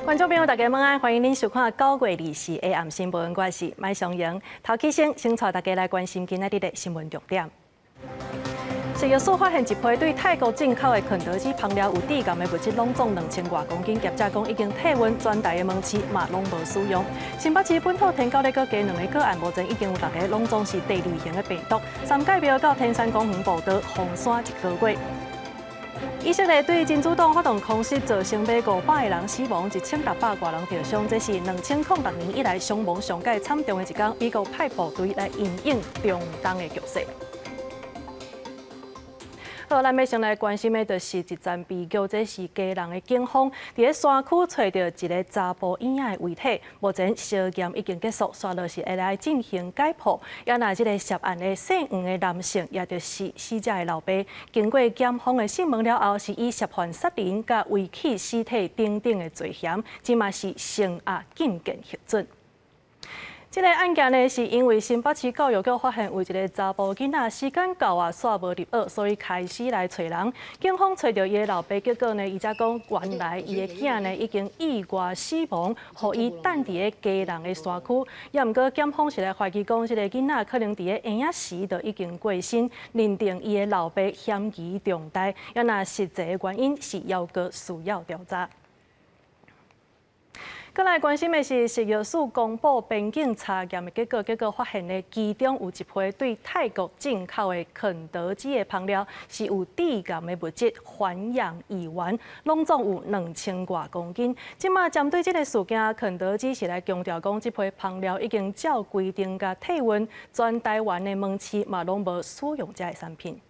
觀眾朋友，大家晚安，歡迎您收看9月24下暗新聞，我是麥尚瑩。頭起先，先帶大家來關心今仔日的新聞重點。食藥署發現一批對泰國進口的肯德基烹料有致癌的物質，攏總2000外公斤，業者講已經退運，全台的門市嘛攏無使用。新北市本土天狗咧閣加兩個個案，目前已經有六個攏總是第二型的病毒。三界廟到天山公園步道封山一個月。以色列對真主黨發動空襲，造成欲500個人死亡，1600外人著傷，這是2006年以來傷亡上蓋慘重的一天。美國派部隊來因應中東的局勢。好，咱欲先來關心的，就是一樁悲劇，這是基隆的警方佇咧山區揣著一个查埔嬰仔的遺體，目前相驗已經結束，煞落是會來進行解剖。也若這个涉案的姓黃的男性，也就是死者的老爸，經過檢方的訊問了後，是以涉犯殺人佮遺棄屍體等等的罪嫌，這馬是聲押禁見核准。這个案件呢，是因為新北市教育局發現有一个查埔囡仔時間到啊，煞無入學，所以開始來揣人。警方揣著伊的老爸，結果呢，伊才講原來伊的囝呢已經意外死亡，予伊擲佇咧基隆的山區。也毋過檢方是來懷疑講，這个囡仔可能佇咧嬰仔時就已經過身，認定伊的老爸嫌疑重大。也若實際的原因是猶閣需要調查。閣來關心的是，食藥署公布邊境查驗的結果，結果發現呢，其中有一批對泰國進口的肯德基的烹料是有致癌的物質環氧乙烷，攏總有2000外公斤。這馬針對這个事件，肯德基是來強調講，這批烹料已經照規定共退運，全台灣的門市嘛攏無使用這个產品。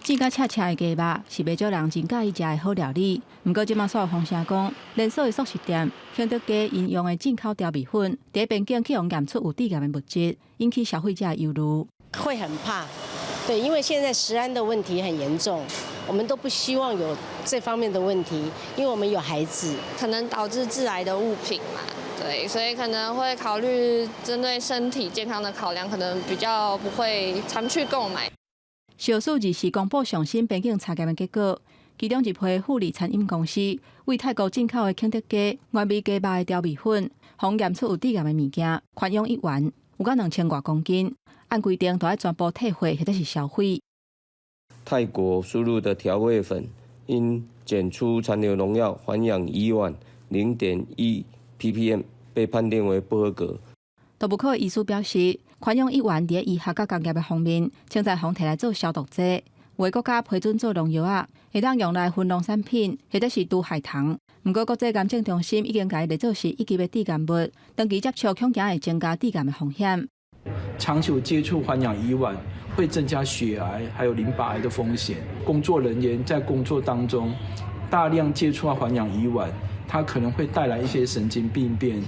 煎甲赤赤的雞肉是袂少人真佮意食的好料理。毋過這馬煞有風聲講，連鎖的速食店肯德基𪜶用的進口調味粉，佇邊境去予驗出有致癌的物質，引起消費者憂慮。會很怕，對，因為現在食安的問題很嚴重，我們都不希望有這方面的問題，因為我們有孩子，可能導致致癌的物品嘛，對，所以可能會考慮針對身體健康的考量，可能比較不會常去購買。食藥署24公布上新邊境查驗的結果，其中一批富利餐飲公司對泰國進口的肯德基原味雞肉的調味粉，予驗出有致癌的物件，環氧乙烷有到2000外公斤，按規定都愛全部退貨或者是銷毀。泰國輸入的調味粉因檢出殘留農藥環氧乙烷0.1 ppm，被判定為不合格。毒物科醫師表示，環氧乙烷佇醫學佮工業的方面，正在予提來做消毒劑，有的國家批准做農藥仔，會當用來薰農產品，或者是除害蟲。毋過國際癌症中心已經共伊列做是一級的致癌物，長期接觸恐驚會增加致癌的風險。長久接觸環氧乙烷會增加血癌還有淋巴癌的風險。工作人員在工作當中大量接觸到環氧乙烷，它可能會帶來一些神經病變。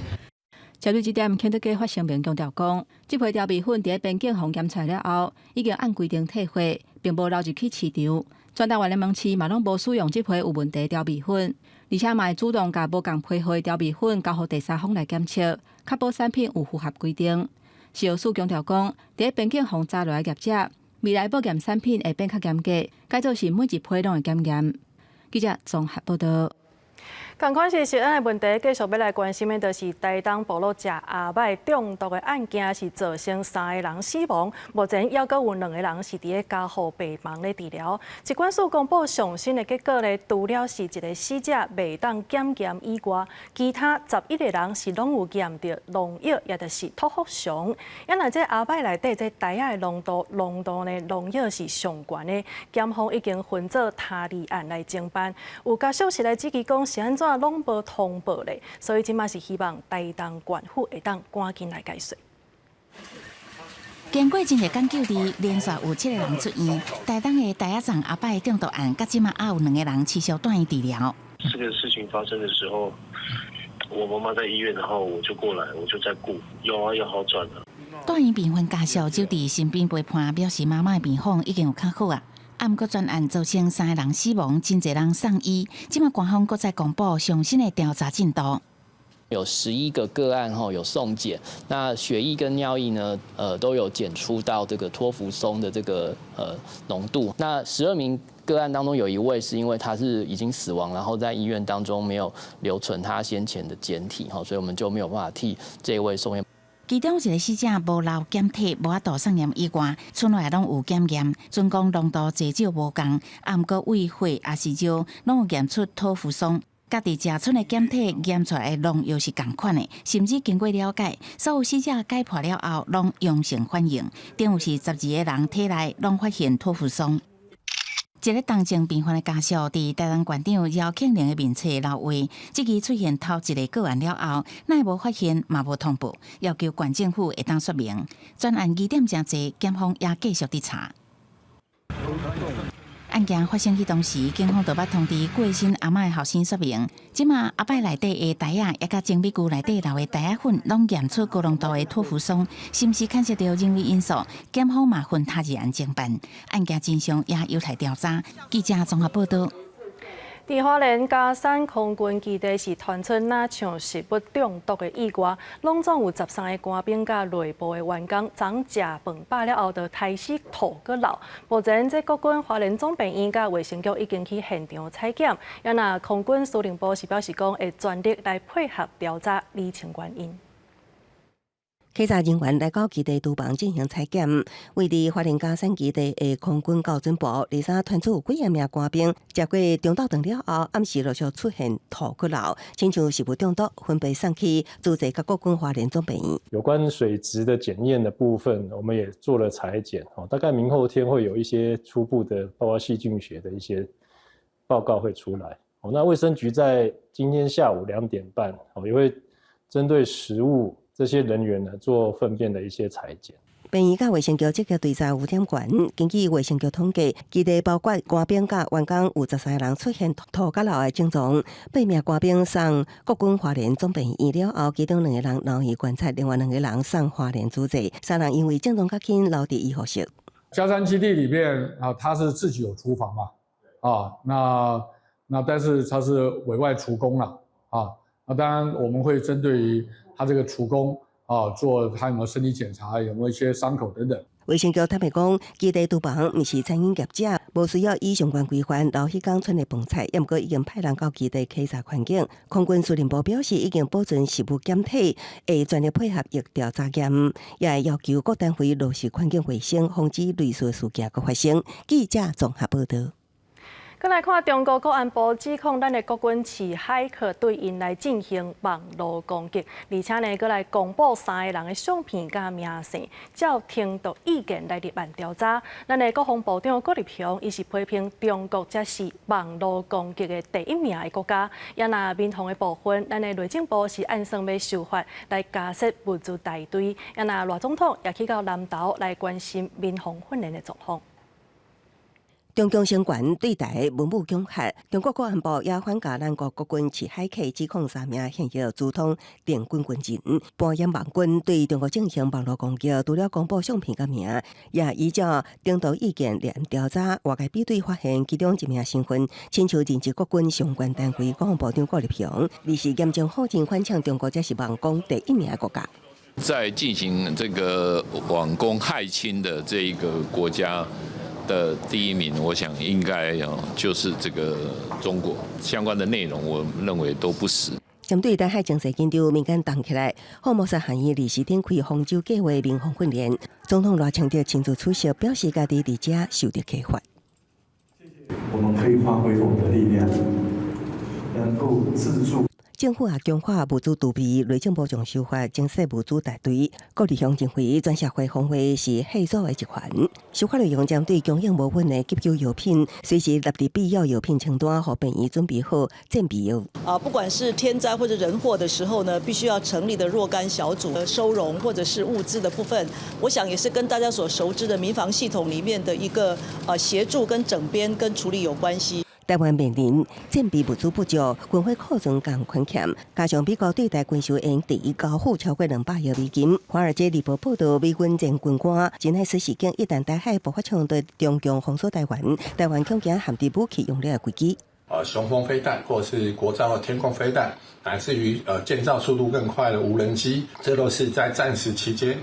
針對這點，肯德基發聲明強調講，這批調味粉佇邊境予檢出了後，已經按規定退貨，並無流入去市場。全台灣的門市嘛攏無使用這批有問題調味粉，而且嘛會主動共無仝批號的調味粉交予第三方來檢測，確保產品有符合規定。食藥署強調講，佇邊境予查落來業者，未來報驗產品會變較嚴格，改做是每一批攏會檢驗。記者綜合報道。仝款是食安的問題，繼續欲來關心的，就是台東部落食阿麥中毒的案件，是造成三個人死亡，目前猶閣有兩個人是佇咧加護病房咧治療。疾管署公布上新的結果咧，除了是一个死者袂當檢驗以外，其他11個人是攏有驗著農藥，也就是托福雄。啊若這阿麥內底這袋仔的濃度，濃度呢農藥是上懸的，檢方已經分做他離案來偵辦。有家屬是來質疑講是按怎攏無通報咧，所以這馬是希望台東縣府會當趕緊來解說。經過真濟工救治，連續有七個人出院。台東的袋仔粽阿伯中毒案，到這馬猶有兩個人持續住院治療。這個事情發生的時候，我媽媽在醫院，然後我就過來，我就在顧，有啊，有好轉了。住院病患家屬就佇身邊陪伴，表示媽媽的病況已經有較好啊。啊，毋過全案造成三個人死亡，真濟人送醫。這馬官方閣再公布上新的調查進度。有11個個案吼有送檢，那血液跟尿液呢，都有檢出到這個托福松的這個濃度。那12名個案當中有一位是因為他是已經死亡，然後在醫院當中沒有留存他先前的檢體，所以我們就沒有辦法替這位送驗。其中一個死者無留檢體，無法度送驗以外，賰內攏有檢驗，準講濃度濟少無仝，啊，毋過對血抑是尿攏有驗出托福松。家己食賰的檢體驗出來的農藥是仝款的，甚至經過了解，所有死者解剖了後攏陽性反應，等於是12個人體內攏發現托福松。一个重症病患的家屬佇台東縣長姚慶鈴的面冊留話，這支出現頭一个個案了後，哪會無發現嘛無通報，要求縣政府會當說明。全案疑點誠濟，檢方也繼續佇查。案件發生彼當時，警方就捌通知過身阿嬤的後生說明，這馬阿伯內底的袋仔，抑佮精米龜內底留的袋仔粉，攏驗出高濃度的托福松，是毋是牽涉著人為因素？檢方嘛分他日案偵辦，案件真相也有待調查。記者綜合報導。佇花蓮佳山空軍基地是傳出若像食物中毒的意外，攏總有13個官兵佮內部的員工，昨食飯飽了後，就開始吐閣漏。目前，這國軍花蓮總病院佮衛生局已經去現場採檢，啊若空軍司令部是表示講會全力來配合調查，釐清原因。稽查人員來到基地廚房進行採檢，位佇花蓮佳山基地的空軍高准部，二三傳出有幾仔名官兵食過中晝頓了後，暗時陸續出現吐閣漏，親像食物中毒，分別送去諸濟佮國軍花蓮總病院。有關水質的檢驗的部分，我們也做了採檢，大概明後天會有一些初步的，包括細菌學的一些報告會出來。那衛生局在今天下午2點半，也會針對食物，這些人員呢做糞便的一些採檢。病院佮衛生局積極追查污點源，根據衛生局統計，基地包括官兵佮員工有13個人出現吐佮漏的症狀，八名官兵送國軍花蓮總病院了後，其中兩個人留院觀察，另外兩個人送花蓮主治，三人因為症狀較輕，留佇醫護室。佳山基地裡面啊，他是自己有廚房嘛，啊，那但是他是委外廚工啦，啊，那當然我們會針對於他這個廚工啊，做他有沒有身體檢查，有沒有一些傷口等等。衛生局坦白講，基地廚房毋是餐飲業者，無需要依相關規範留彼工賰的飯菜，毋過已經派人到基地稽查環境。空軍司令部表示，已經保存食物檢體，會全力配合疫調查驗，也會要求各單位落實環境衛生，防止類似事件閣發生。記者綜合報導。閣來看中國國安部指控咱的國軍飼駭客對𪜶來進行網路攻擊，而且呢，閣來公布三个人的相片佮名姓，照程度意見來立案調查。咱的國防部長郭立雄伊是批評中國才是網路攻擊的第一名的國家。啊若民防的部分，咱的內政部是按算欲修法來加設物資大隊。啊若賴總統也去到南投來關心民防訓練的狀況。中共政權對台文武恐嚇，中國國安部也反共咱國國軍飼駭客指控三名現役資通電軍軍人，扮演網軍對中國進行網路攻擊，除了公布相片佮名，也依照程度意見立案調查，外界比對發現其中一名身份，親像任職國軍相關單位國防部長郭立雄，而是嚴正否認反嗆中國才是網攻第一名的國家。在進行這個網攻駭侵的這一個國家的第一名，我想應該哦，就是這個中國相關的內容，我認為都不實。針對台海情勢緊張，民間動起來，福摩薩韓語二時頂開方舟計畫民防訓練，總統賴清德親自出席，表示家己佇遮受著啟發。我們可以發揮我們的力量，能夠自助。政府也強化物資儲備，內政部將修法增設物資大隊。郭立雄認為，全社會防衛是嚇阻的一環。修法內容針對供應無穩的急救藥品，隨時納入必要藥品清單，予病院準備好戰備藥。啊，不管是天災或者人禍的時候呢，必須要成立的若干小組收容或者是物資的部分，我想也是跟大家所熟知的民防系統裡面的一個協助跟整編跟處理有關係。台灣面臨戰備物資不足、軍火庫存共困險，加上美國對台軍售用第一交付超過200億美金。華爾街日報報導，美軍前軍官真害斯事件一旦台海爆發衝突，中共封鎖台灣，台灣恐驚陷佇武器用了的危機。雄風飛彈，或者是國造的天弓飛彈，乃至於建造速度更快的無人機，這都是在戰時期間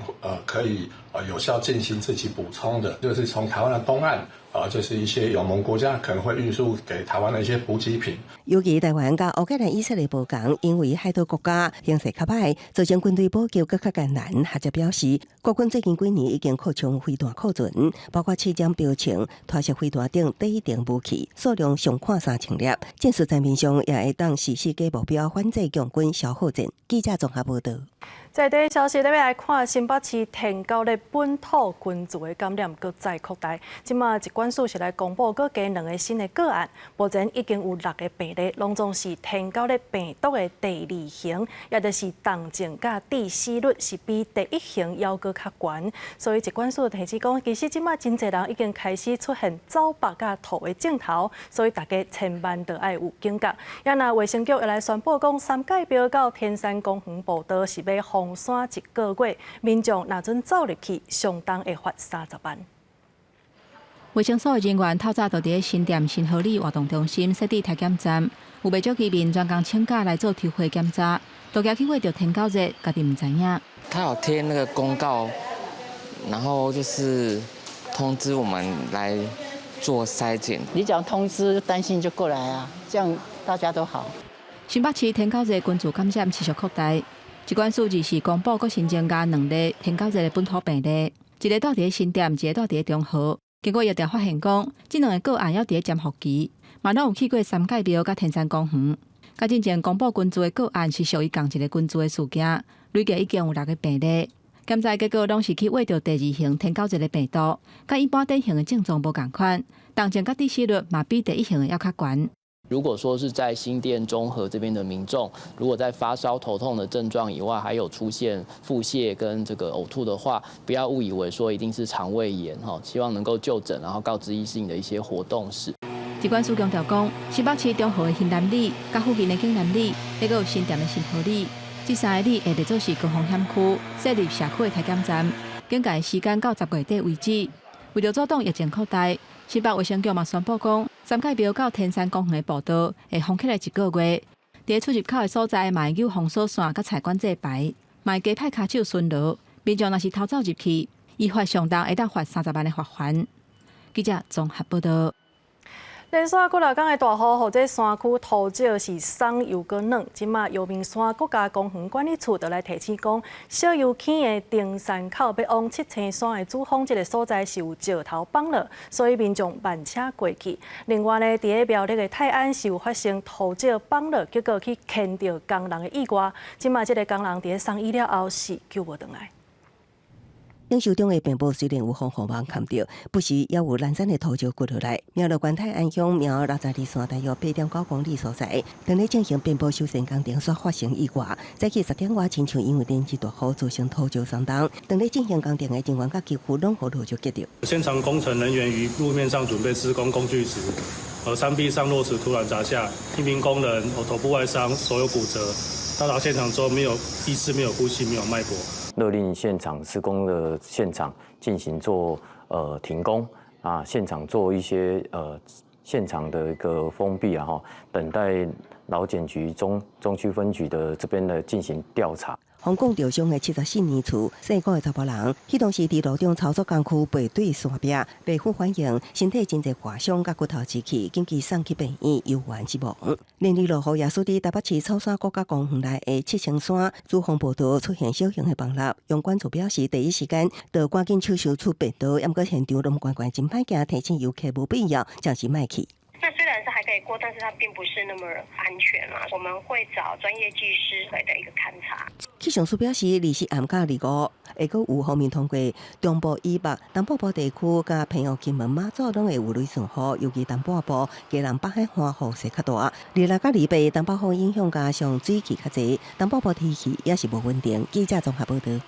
可以有效進行自己補充的。就是從台灣的東岸，就是一些友盟國家可能會運輸給台灣的一些補給品。尤其台灣佮烏克蘭、以色列無仝，因為海島國家形勢較歹，造成軍隊補給閣較艱難。學者表示，國軍最近幾年已經擴充飛彈庫存，包括刺針標槍、拖式飛彈等低定武器，數量上看3000粒。戰術層面上也會當實施假目標反制共軍消耗戰。記者綜合報導。在這消息，咱欲來看新北市天狗的本土群聚的感染閣再擴大。這馬疾管署是來公布閣加兩個新的個案，目前已經有六個病例，攏總是天狗熱病毒的第二型，也就是重症佮致死率是比第一型猶閣較懸。所以疾管署提醒講，其實這馬真濟人已經開始出現走腹佮吐的症頭，所以大家千萬著愛有警覺。也若衛生局會來宣布講，三界廟到天山公園步道是欲封山一個月，民眾若準走入去，上重會罰30萬。衛生所的人員透早就佇咧新店新河里活動中心設置體檢站，有袂少居民專工請假來做抽血檢查，都驚去驗著天狗熱，家己毋知影。他有貼那個公告，然後就是通知我們來做篩檢。你講通知，擔心就過來啊，這樣大家都好。新北市天狗熱群聚感染持續擴大。疾管署二四公布，閣新增加兩例天狗熱的本土病例，一个蹛佇咧新店，一个蹛佇咧中和。經過疫調發現，講這兩个個案猶佇咧潛伏期，嘛攏有去過三界廟佮天山公園。佮進前公布群聚的個案是屬於仝一个群聚的事件，累計已經有六個病例。檢查結果攏是去驗著第二型天狗熱的病毒，佮一般典型的症狀無仝款，重症佮致死率嘛比第一型的猶較懸。如果說是在新店中和這邊的民眾，如果在發燒、頭痛的症狀以外，還有出現腹瀉跟這個嘔吐的話，不要誤以為說一定是腸胃炎哈，希望能夠就診，然後告知醫師你的一些活動史。疾管署強調講，新北市中和的興南里、佮附近的景南里，還有新店的新河里，這三个里會列做是高風險區，設立社區的體檢站，警戒時間到10月底為止。為著阻擋疫情擴大，新北衛生局嘛宣布講，三界廟到天山公園的步道會封起來一個月。佇出入口的所在，嘛會有封鎖線佮菜管制牌，嘛會加派跤手巡邏。民眾若是偷走入去，依法上重會當罰30萬的罰鍰。記者綜合報導。連續幾若工的大雨，予這山區土石是鬆又閣軟。這馬陽明山國家公園管理處就來提醒講，小油坑的登山口欲往七星山的主峰這个所在是有石頭崩落，所以民眾慢車過去。另外呢，佇咧苗栗的泰安是有發生土石崩落，結果去牽著工人的意外。這馬這个工人佇咧送醫了後是救無轉來。整修中的邊坡雖然有防護網崁著，不時猶有難產的土石滾落來。苗栗縣泰安鄉苗62線大約8.9公里所在，當咧進行邊坡修繕工程，煞發生意外。早起10點外，親像因為連日大雨造成土石鬆動，當咧進行工程的人員佮幾乎攏予落石擊著。現場工程人員於路面上準備施工工具時，而山壁上落石突然砸下，一名工人頭部外傷，手有骨折。到達現場之後，沒有意識，沒有呼吸，沒有脈搏。勒令現場施工的現場進行做停工啊，現場做一些現場的一個封閉啊，哈，等待勞檢局中區分局的這邊的進行調查。風管著傷的74年厝，姓郭的查埔人，彼當時佇路中操作工具背對山壁，皮膚反應，身體真濟劃傷，佮骨頭擠去，緊急送去病院，猶原死亡。連日落雨也使佇台北市草山國家公園內的七星山主峰步道出現小型的崩落，陽管處表示，第一時間就趕緊手修出便道，毋過現場攏關關真歹行，提醒遊客無必要暫時莫去。那雖然是還可以過，但是它並不是那麼安全啦。我們會找專業技師來的一個勘察。氣象署表示，24暗到25會閣有鋒面通過中部以北、東北部地區，佮澎湖、金門、馬祖攏會有雷陣雨，尤其東半部、基隆北海岸雨勢較大。26佮28，東北風影響，加上水汽較濟，東北部天氣也是無穩定。記者綜合報導。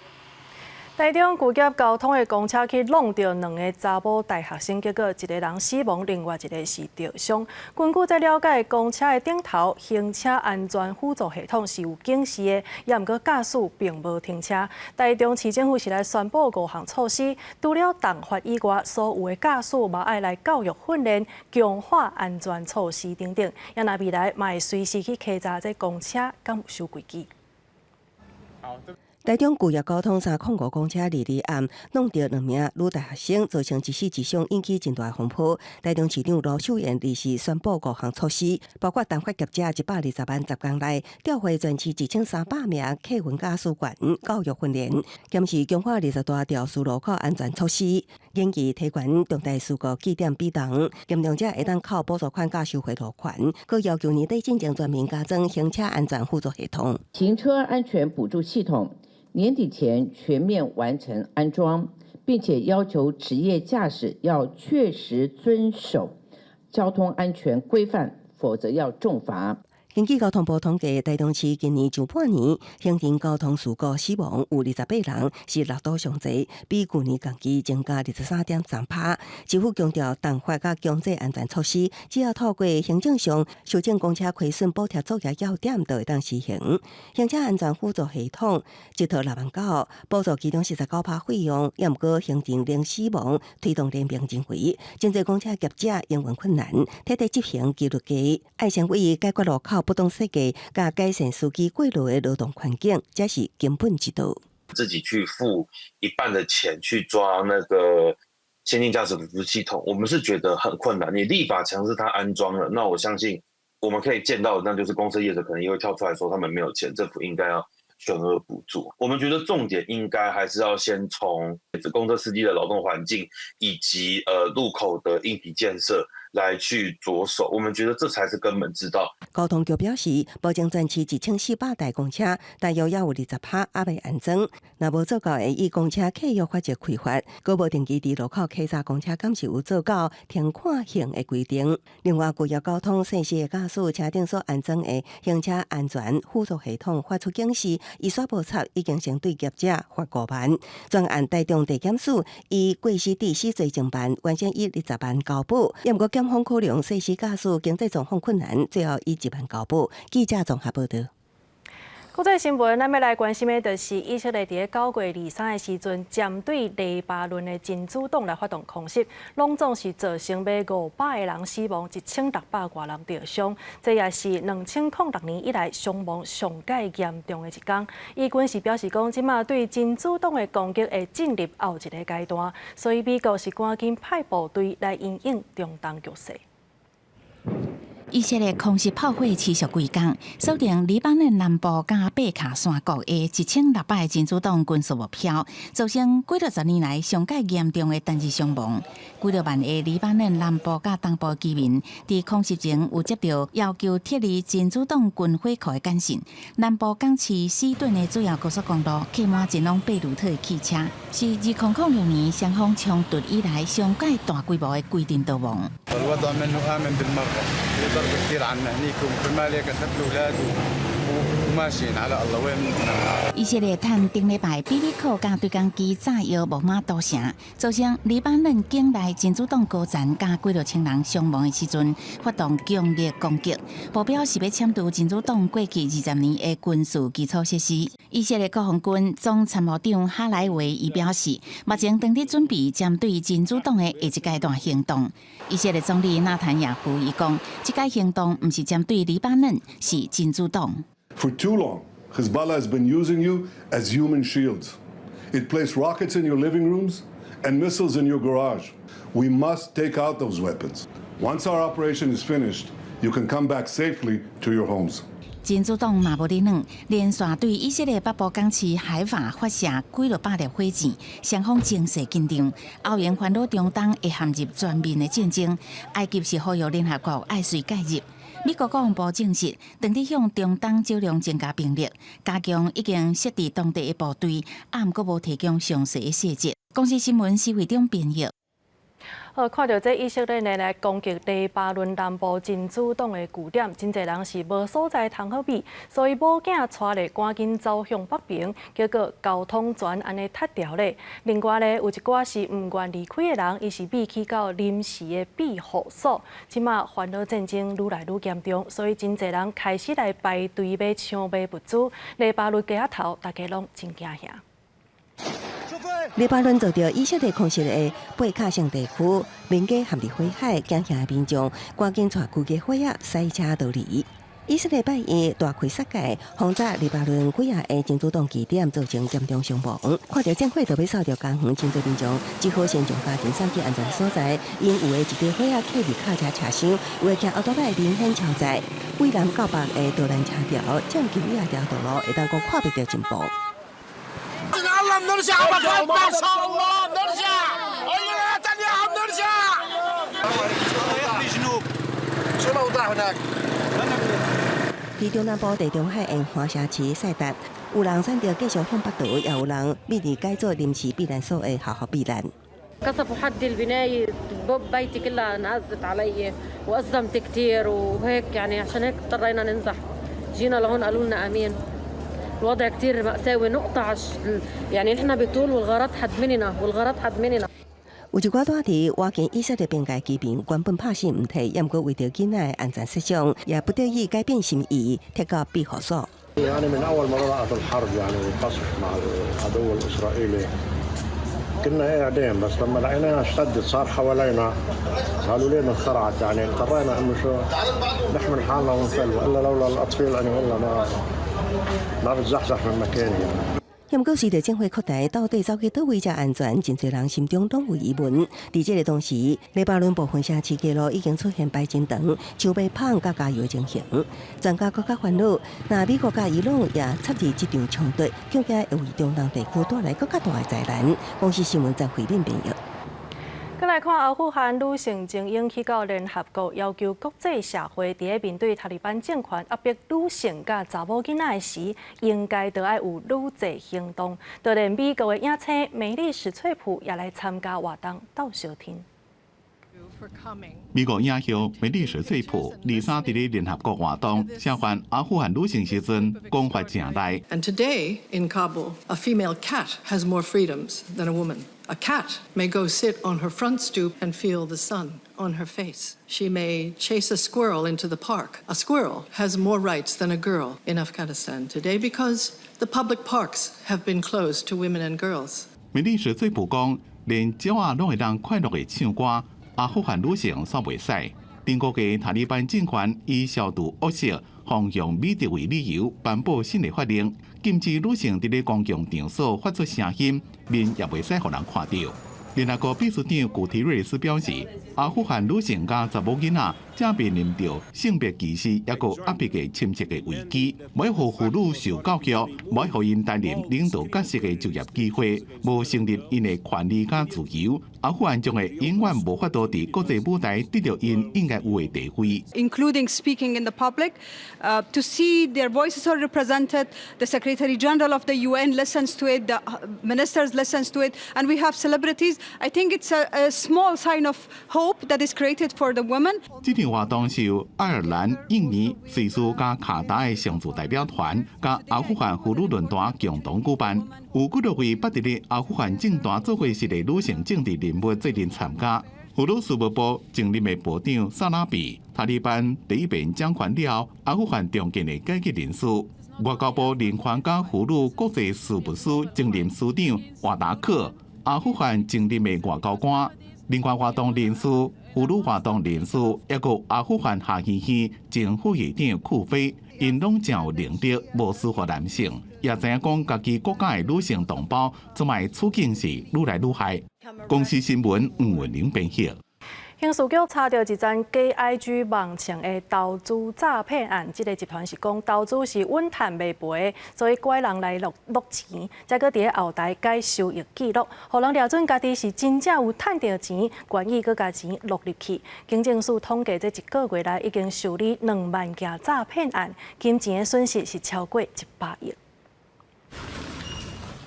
台中巨業交通的公車去挵著兩个查某大學生，結果一个人死亡，另外一个是著傷。根據這了解，公車的頂頭行車安全輔助系統是有警示的，也毋過駕駛並無停車。台中市政府是來宣布五項措施，除了重罰以外，所有的駕駛嘛愛來教育訓練、強化安全措施等等。也若未來嘛會隨時去稽查這公車敢有守規矩。台中巨業交通305公車22暗挵著兩名女大學生，造成一死一傷，引起真大風波。台中市長盧秀燕臨時宣布五項措施，包括重罰業者120萬10工內調回全市1300名客運駕駛員教育訓練，兼是強化20多條隧路口安全措施，研議提懸重大事故記點比重，嚴重者會當扣補助款佮收回路權，閣要求年底進前全面加裝行車安全輔助系統。行車安全補助系統年底前全面完成安裝，並且要求職業駕駛要確實遵守交通安全規範，否則要重罰。根據交通部統計，台中市今年上半年行人交通事故死亡有28人，是六都上濟，比舊年同期增加23.3%。政府強調，重罰佮強制安全措施，只要透過行政上修正公車虧損補貼作業要點，就會當實行。行車安全輔助系統一套6萬9，補助其中49%費用，也毋過行人零死亡，推動聯盟認為，真濟公車業者營運困難，徹底執行紀律低，愛先為解決路口不當設計，佮改善司機過勞的勞動環境，才是根本之道。自己去付一半的錢去裝那個先進駕駛輔助系統，我們是覺得很困難。你立法強制他安裝了，那我相信我們可以見到的，那就是公車業者可能也會跳出來說他們沒有錢，政府應該要全額補助。我們覺得重點應該還是要先從公車司機的勞動環境以及路口的硬體建設來去着手，我們覺得這才是根本之道。交通局表示，目前全市1400台公車，大約也有20%猶未安裝。若無做到，會以公車契約法則開罰。閣無定期佇路口稽查公車，敢是有做到停看行的規定。另外，巨業交通細心的駕駛車頂所安裝的行車安全輔助系統發出警示，伊煞無插，已經先對業者罰5萬。專案台中地檢署以過失致死罪10萬，原先以20萬交保。也毋過檢方考量細心駕駛經濟狀況困難，最後以1萬交保。記者綜合報道。國際新聞，咱欲來關心的，就是以色列佇咧9月23的時陣，針對黎巴嫩的真主黨來發動空襲，攏總是造成欲500個人死亡，1600外人著傷，這也是2006年以來傷亡上蓋嚴重的一工。以軍是表示講，這馬對真主黨的攻擊會進入後一個階段，所以美國是趕緊派部隊來因應中東局勢。以色列空襲炮火持續幾工，鎖定黎巴嫩南部佮貝卡山谷的1600個真主黨軍事目標，造成幾落十年來上蓋嚴重的單日傷亡。幾落萬個黎巴嫩南部佮東部居民，佇空襲前有接到要求撤離真主黨軍火庫的簡訊。南部港市西頓的主要高速公路客滿前往貝魯特的汽車，是2006年雙方衝突以來上蓋大規模的規陣逃亡。 ضرب كثير عنا هنيك وكرمال هيك اخذت الاولاد وماشيين على الله وين. 以色列趁頂禮拜比比克佮對講機炸藥木馬屠城，造成黎巴嫩境內真主黨高層佮幾落千人傷亡的時陣，發動強烈攻擊，目標是欲殲除真主黨過去20年的軍事基礎設施。以色列國防軍總參謀長哈萊維伊表示，目前正佇準備針對真主黨的下一階段行動。以色列總理納坦雅胡伊講，這個行動毋是針對黎巴嫩，是真主黨。 For too long, Hezbollah has been using you as human shields. It placed rockets in your living rooms and missiles in your garage. We must take out those weapons. Once our operation is finished, you can come back safely to your homes. 真主黨嘛無咧軟，連續對以色列北部港市海法發射幾落百粒火箭，雙方情勢緊張，歐盟煩惱中東會陷入全面的戰爭。埃及是呼籲聯合國愛隨介入。美國國防部證實，正佇向中東走廊增加兵力，加強已經設佇當地的部隊，啊，毋過無提供詳細的細節。公視新聞施惠中編譯。好，看著這以色列呢來攻擊黎巴嫩南部真主黨的據點，真濟人是無所在通好避，所以某囝帶咧趕緊走向北邊，結果交通全按呢窒牢咧。另外咧，有一寡是毋願離開的人，伊是避去到臨時的庇護所。這馬煩惱戰爭愈來愈嚴重，所以真濟人開始來排隊欲搶買物資。黎巴嫩街仔頭，大家攏真驚嚇。黎巴嫩遭著以色列空襲的貝卡省地區，民家陷入火海，驚嚇的民眾趕緊帶規家伙仔駛車逃離。以色列拜一大開殺戒，轟炸黎巴嫩幾仔个真主黨據點，造成嚴重傷亡。看著戰火都欲掃著家園，真濟民眾只好先將家庭送去安全所在。𪜶有的一家伙仔徛佇卡車車廂，有的騎歐多擺明顯超載。為南到北的導彈車條，佔據幾仔條道路，會當講看袂著進步。 بنرجع ما شاء الله بنرجع نتنياهو بنرجع. شو الأوضاع هناك؟ 佇中南部地中海沿岸城市塞達，有人選擇繼續向北逃，也有人秘佇改做臨時避難所的學校避難。 قصفوا حدي البناية بيتي كلها انهزت علي وأزمت كثير وهيك يعني عشان هيك اضطرينا ننزح جينا لهون قالوا لنا امين الوضع كثير مأساوي نقطع يعني نحن بطول والغارات حد مننا والغارات حد مننا. 有一寡住佇倚近以色列邊界居民，原本拍死毋退，毋過為著囡仔的安全設想，也不得已改變心意，撤到庇護所。 يعني من اول ما بدات الحرب يعني والقصف مع العدو الاسرائيلي كنا قاعدين بس لما لقيناها اشتدت صار حوالينا قالوا لنا انخرعت يعني اضطرينا انه شو نحمل حالنا ونفل والا لولا الاطفال انا والله ما ما بتزحزح من مكاني يعني. 毋過隨著戰火擴大，到底走去佗位才安全？真濟人心中攏有疑問。佇這个同時，黎巴嫩部分城市街路已經出現排真長、搶買麭佮加油的情形，專家閣較煩惱。若美國佮伊朗也插入這場衝突，恐驚會為中東地區帶來閣較大的災難。公視新聞張惠敏編譯。閣來看阿富汗女性精英去到聯合國，要求國際社會佇咧面對塔利班政權壓迫女性佮查某囡仔的時，應該著愛有愈濟行動。就連美國的影星梅麗史翠普也來參加活動，鬥相挺。美國影后梅麗史翠普二三佇咧聯合國活動，聲援阿富汗女性時陣，講話誠厲。 And today in Kabul, a female cat has more freedoms than a woman. A cat may go sit on her front stoop and feel the sun on her face. She may chase a squirrel into the park. A squirrel has more rights than a girl in Afghanistan today because the public parks have been closed to women and girls. 梅麗史翠普講，連鳥仔攏會當快樂的唱歌，阿富汗女性煞袂使。頂個月塔利班政權以消除惡習、弘揚美德為理由，頒布新的法令，禁止女性佇咧公共場所發出聲音，面也袂使予人看著。聯合國秘書長古提瑞斯表示，阿富汗女性佮查某囡仔正面臨著性別歧視抑閣壓迫的深切的危機，無予婦女受教育，無予𪜶擔任領導角色的就業機會，無承認𪜶的權利佮自由，阿富汗將會永遠無法度佇國際舞台得著𪜶應該有的地位。 Including speaking in the public, to see their voices are represented. The Secretary General of the UN listens to it, the ministers listens to it, and we have celebrities. I think it's a small sign of hope that is created for the women. 這場活動是由愛爾蘭、印尼、瑞士佮卡達的常駐代表團，佮阿富汗婦女論壇共同舉辦。有幾多位捌佇咧阿富汗政壇做過事的女性政治人物做陣參加。婦女事務部前任的部長薩拉比，塔利班第一遍掌權了後，阿富汗重建的改革人士。外交部人權佮婦女國際事務司前任司長瓦達克，阿富汗前任的外交官、人權活動人士、婦女活動人士，抑閣阿富汗下議院前副議長庫菲，𪜶攏誠有能力，無輸予男性，也知影講家己國家的女性同胞，這擺處境是愈來愈害。公視新聞吳文玲編譯。刑事局查著一樁假 IG 網站的投資詐騙案，這个集團是講投資是穩賺袂賠，所以拐人來挵挵錢，才閣佇咧後台改收益記錄，予人掠準家己是真正有趁著錢，願意閣共錢挵入去。警政署統計，這一個月來已經受理2萬件詐騙案，金錢的損失是超過100億。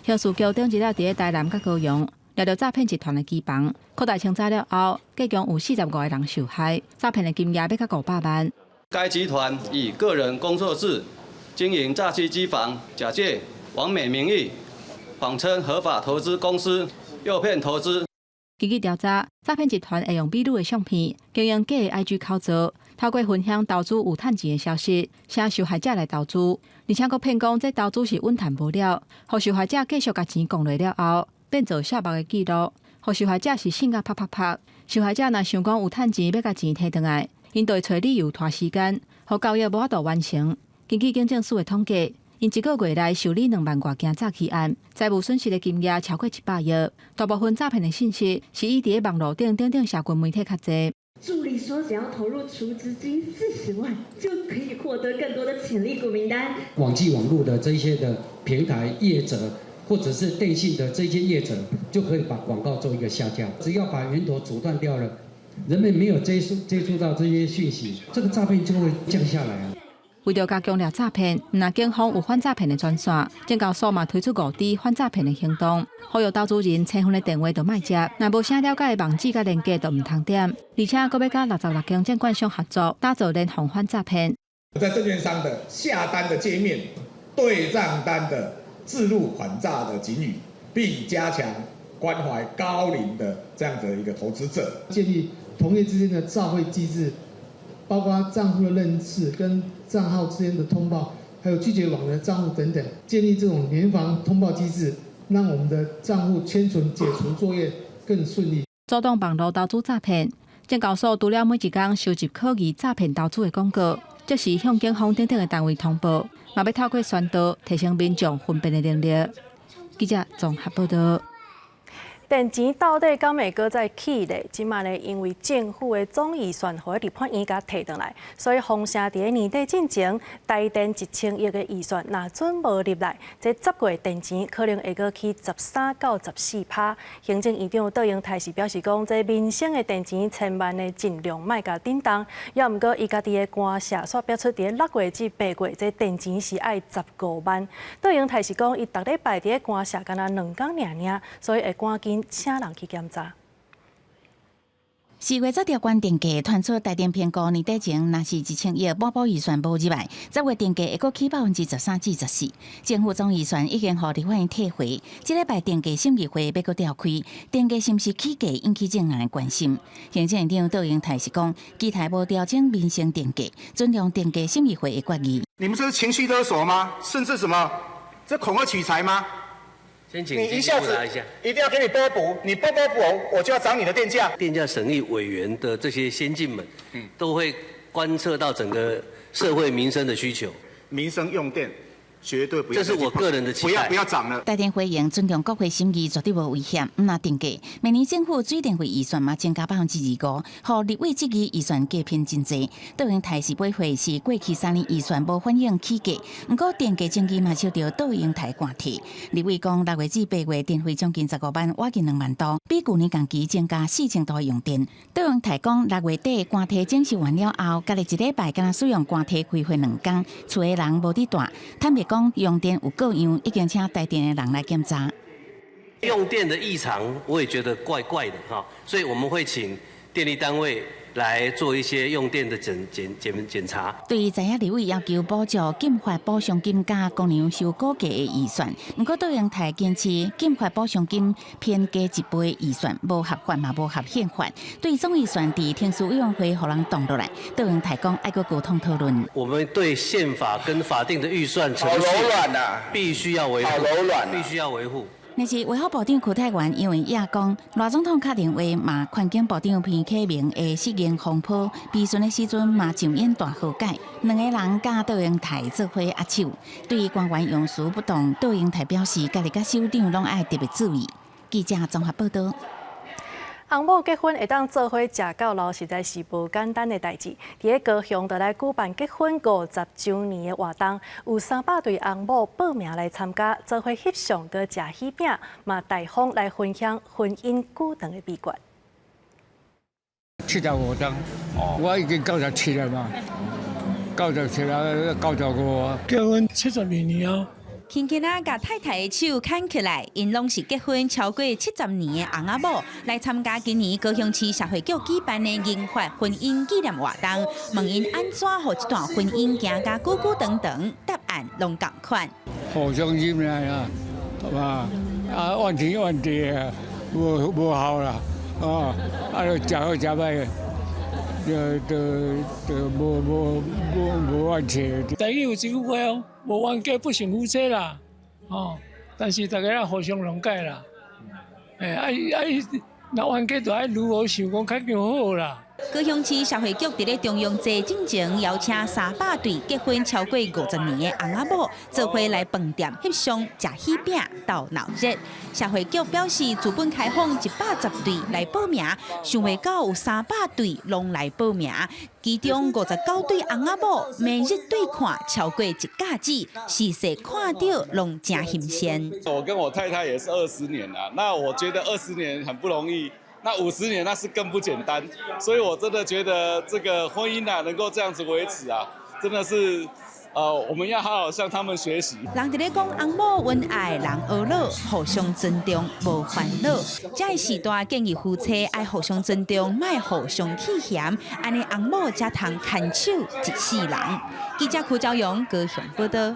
刑事局頂日仔佇咧台南佮高雄。掠著詐騙集團的機房，擴大清查了後，計共有45個人受害，詐騙的金額欲到500萬。該集團以個人工作室經營詐欺機房，假借網美名義，謊稱合法投資公司，誘騙投資。根據調查，詐騙集團會用美女的相片經營假的 IG 口座，透過分享投資有趁錢的消息，請受害者來投資，而且閣騙講這投資是穩趁無了，予受害者繼續共錢貢落了後，變做痟目的記錄，予受害者是信甲啪啪啪。受害者若想講有趁錢欲共錢提轉來，𪜶就會揣理由拖時間，予交易無法度完成。根據警政署的統計，𪜶一個月內受理2萬外件詐欺案，財務損失的金額超過100億。大部分詐騙的信息是以佇網路頂等等社群媒體較濟。助理說，只要投入儲值金40萬，就可以獲得更多的潛力股名單。網際網路的這些的平台業者，或者是電信的這些業者，就可以把廣告做一個下架。只要把源頭阻斷掉了，人們沒有接觸到這些訊息，這個詐騙就會降下來啊。為著加強掠詐騙，毋但警方有反詐騙的專線，證交所嘛推出5D 反詐騙的行動，呼籲投資人查詢的電話就莫接，若無啥了解的網址佮連結就毋通點，而且閣欲佮66間證券商合作，打造聯防反詐騙。在證券商的下單的界面、對賬單的置入反詐的警語，並加強關懷高齡的這樣子一個投資者，建立同業之間的照會機制。包括帳戶的認識跟帳號之間的通報，還有拒絕往來帳戶等等，建立這種聯防通報機制，讓我們的帳戶簽存解除作業更順利。阻擋網路投資詐騙，證交所除了每一工收集可疑詐騙投資的廣告，即時向警方等等的單位通報，嘛欲透過宣導提升民眾分辨的能力。記者綜合報道。電錢到底敢會閣再起咧？這馬呢，因為政府的總預算予立法院共提轉來，所以封城佇咧年底進前，台電1000億的預算若準無入來，這10月電錢可能會閣起13到14%。行政院長卓榮泰是表示講，這民生的電錢千萬的盡量莫共振動。猶毋過伊家己的官舍煞表出佇咧6月至8月，這電錢是愛15萬。卓榮泰是講，伊逐禮拜佇咧官舍敢若兩工爾爾，所以會趕緊請人去檢查。 4月才調懸電價，傳出台電評估年底前，若是1000億補補預算無入來，10月電價會閣起13%至14%。政府總預算已經予立法院退回，這禮拜電價審議會欲閣調開，電價是毋是起價引起眾人的關心。行政院長卓榮泰是講，基泰無調整民生電價，尊重電價審議會的決議。你們這是情緒勒索嗎？甚至什麼？這恐嚇取財嗎？你一下子一定要給你撥補，你不撥補，我就要漲你的電價。電價審議委員的這些先進們，都會觀測到整個社會民生的需求。民生用電絕對不要，這是我個人的期待。不要不要漲了。台電回應尊重國會審議，絕對無危險。毋但電價，明年政府水電費預算嘛增加25%，予立委質疑預算加編真濟。卓榮泰是回會是過去3年預算無反映起價，毋過電價爭議嘛受著卓榮泰寒提。立委講6月至8月電費將近15萬，倚近2萬度，比舊年同期增加4000度用電。卓榮泰講6月底寒體整修完了後，家己一禮拜敢若使用寒體開會兩工，厝的人無佇蹛。坦白講，用電有過量，已經請台電的人來檢查。用電的異常，我也覺得怪怪的哈，所以我們會請電力單位來做一些用電的檢查。對於在野立委要求補助禁發補償金佮工廠收估價的預算，毋過卓榮泰堅持禁發補償金偏低一倍預算，無合法嘛無合憲法。對總預算佇程序委員會予人擋落來，卓榮泰講愛閣溝通討論。我們對憲法跟法定的預算程序，好柔軟啊，必須要維護，好柔軟，必須要維護。但是衛福部長邱泰源因為也講，賴總統敲電話嘛，環境部長彭啟明的失言風波，備詢的時陣嘛上演大和解，兩個人佮卓榮泰做伙握手。對於官員用詞不當，卓榮泰表示，家己佮首長攏愛特別注意。記者綜合報道。翁某結婚會當做伙食到老，實在是無簡單的代誌。佇咧高雄，就來舉辦結婚50週年的活動，有300對翁某報名來參加，做伙翕相、閣食喜餅，嘛大方來分享婚姻久長的秘訣。 75冬，我已經97了嘛，97了，95。結婚72年啊，輕輕仔共太太的手牽起來，𪜶攏是結婚超過70年的翁仔某，來參加今年高雄市社會局舉辦的銀髮婚姻紀念活動，問𪜶按怎予這段婚姻行甲久久長長，答案攏仝款。互相忍耐啊，係嘛？啊，怨天怨地啊，無無效啦，哦，啊，就食好食歹，就就就無無無無怨氣。台語有一句話哦，無冤家不成夫妻啦，哦，但是大家要互相諒解啦，欸，啊啊，若冤家就愛如何想講較好啦。高雄市社會局佇咧重陽節進前邀請300對結婚超過50年的翁仔某，做伙來飯店翕相、食喜餅、鬥鬧熱。社會局表示，自本開放110對來報名，想袂到有300對攏來報名，其中59對翁仔某每日對看超過一甲子，視勢看著攏誠新鮮。我跟我太太也是二十年啦，那我覺得二十年很不容易。那50年那是更不簡單，所以我真的覺得這個婚姻啊，能夠這樣子維持啊，真的是，我們要好好向他們學習。人佇咧講翁某恩愛人呵咾，互相尊重無煩惱。這个時代建議夫妻愛互相尊重，莫互相起嫌，按呢翁某才通牽手一世人。記者柯昭陽高雄報道。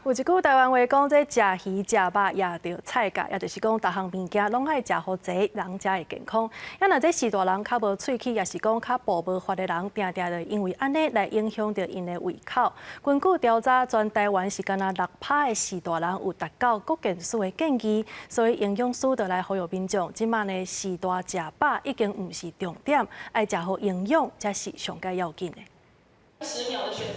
有一句台灣話講，這食魚食肉也著菜價，也就是講，逐項物件攏愛食予齊，人才會健康。啊，若這序大人較無喙齒，抑是講較步無法的人，定定就因為按呢來影響著𪜶的胃口。根據調查，全台灣是干焦6趴的序大人有達到國健署的建議，所以營養師就來呼籲民眾，這馬呢序大食飽已經毋是重點，愛食好營養才是上蓋要緊的。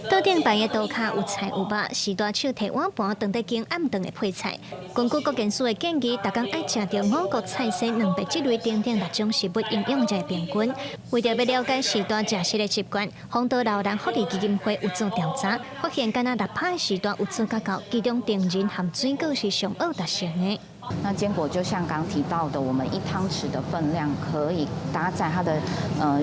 桌頂擺的桌跤有菜有肉，序大手提碗盤，當咧揀暗頓的配菜。根據國健署的建議，逐工愛食著五穀菜蔬蛋白質類等等六種食物營養才會平均。為著欲了解序大食食的習慣，豐德老人福利基金會有做調查，發現干焦6趴的序大有做較到，其中杏仁和水果是上好達成的。那堅果就像剛提到的，我們一湯匙的分量可以搭在它的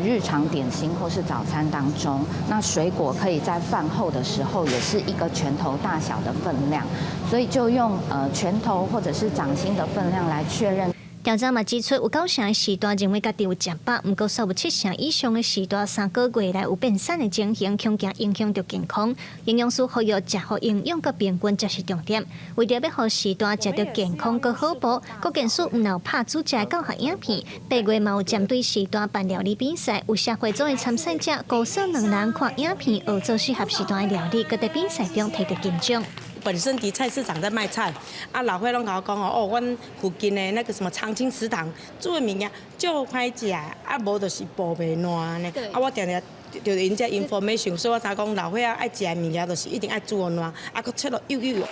日常點心或是早餐當中。那水果可以在飯後的時候，也是一個拳頭大小的分量，所以就用拳頭或者是掌心的分量來確認。調查嘛指出，有九成的序大認為家己有食飽，毋過煞有七成以上的序大3個月內有變瘦的情形，恐驚影響著健康。營養師呼籲食予營養閣平均才是重點。為著欲予序大食著健康閣好補，國健署毋但有拍煮食的教學影片，8月嘛有針對序大辦料理比賽，有社會組的參賽者孤小兩人看影片學做適合序大的料理，閣佇比賽中提著金獎。本身佇菜市場在賣菜，啊老歲攏共我講哦，阮附近的那個什麼長青食堂煮的物件足歹食，啊無就是補袂爛按呢。啊我定定著𪜶這 information，所以我知講老歲仔愛食的物件就是一定愛煮予爛，啊閣切落幼幼。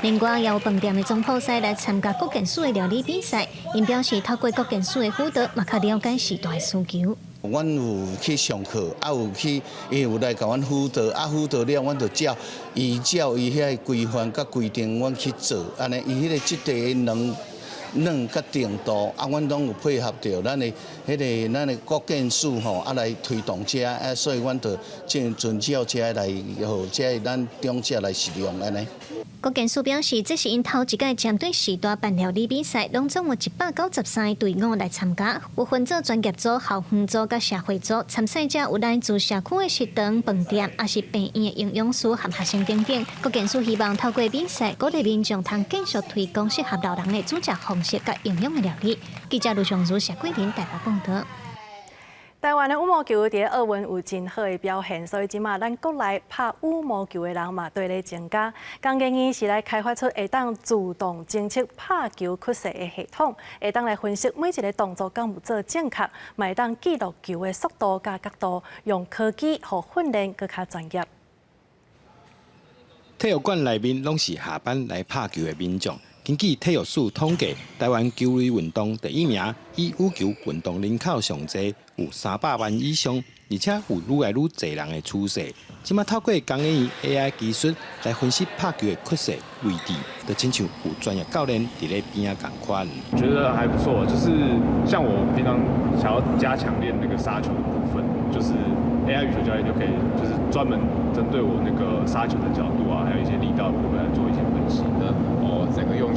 另外，也有飯店的總鋪師來參加國健署的料理比賽，𪜶表示透過國健署的輔導，嘛較了解序大的需求。阮有去上課，啊有去，伊有來共阮輔導，啊輔導了，阮就照伊照伊遐个規範佮規定，阮去做，按呢伊彼个質地的軟軟佮程度，啊，阮攏有配合著咱的彼个咱的國健署吼，啊來推動這，啊，所以阮就盡遵照這來，予這咱長者來食用按呢。國健署表示，這是𪜶頭一擺針對序大辦料理比賽，攏總有193個隊伍來參加，有分做專業組、校園組佮社會組。參賽者有來自社區的食堂、飯店，抑是病院的營養師和學生等等。國健署希望透過比賽，鼓勵民眾通繼續推廣適合老人的煮食方式佮營養的料理。記者盧尚如、謝桂林台北報導。台灣的羽毛球佇奧運有真好的表現，所以這馬咱國內拍羽毛球的人嘛綴咧增加。工研院是來開發出會當自動偵測拍球屈勢的系統，會當來分析每一个動作敢有做正確，嘛會當記錄球的速度佮角度，用科技予訓練閣較專業。體育館內面攏是下班來拍球的民眾。根據體育署統計，台灣球類運動第一名，以羽球運動人口上濟，有300萬以上，而且有愈來愈濟人的趨勢。這馬透過工研院 AI 技術來分析拍球的屈勢位置，就親像有專業教練佇咧邊仔仝款。覺得還不錯，就是像我平常想要加強練那個殺球的部分，就是 AI 羽球教練就可以，就是專門針對我那個殺球的角度啊，還有一些力道的部分來做一些分析。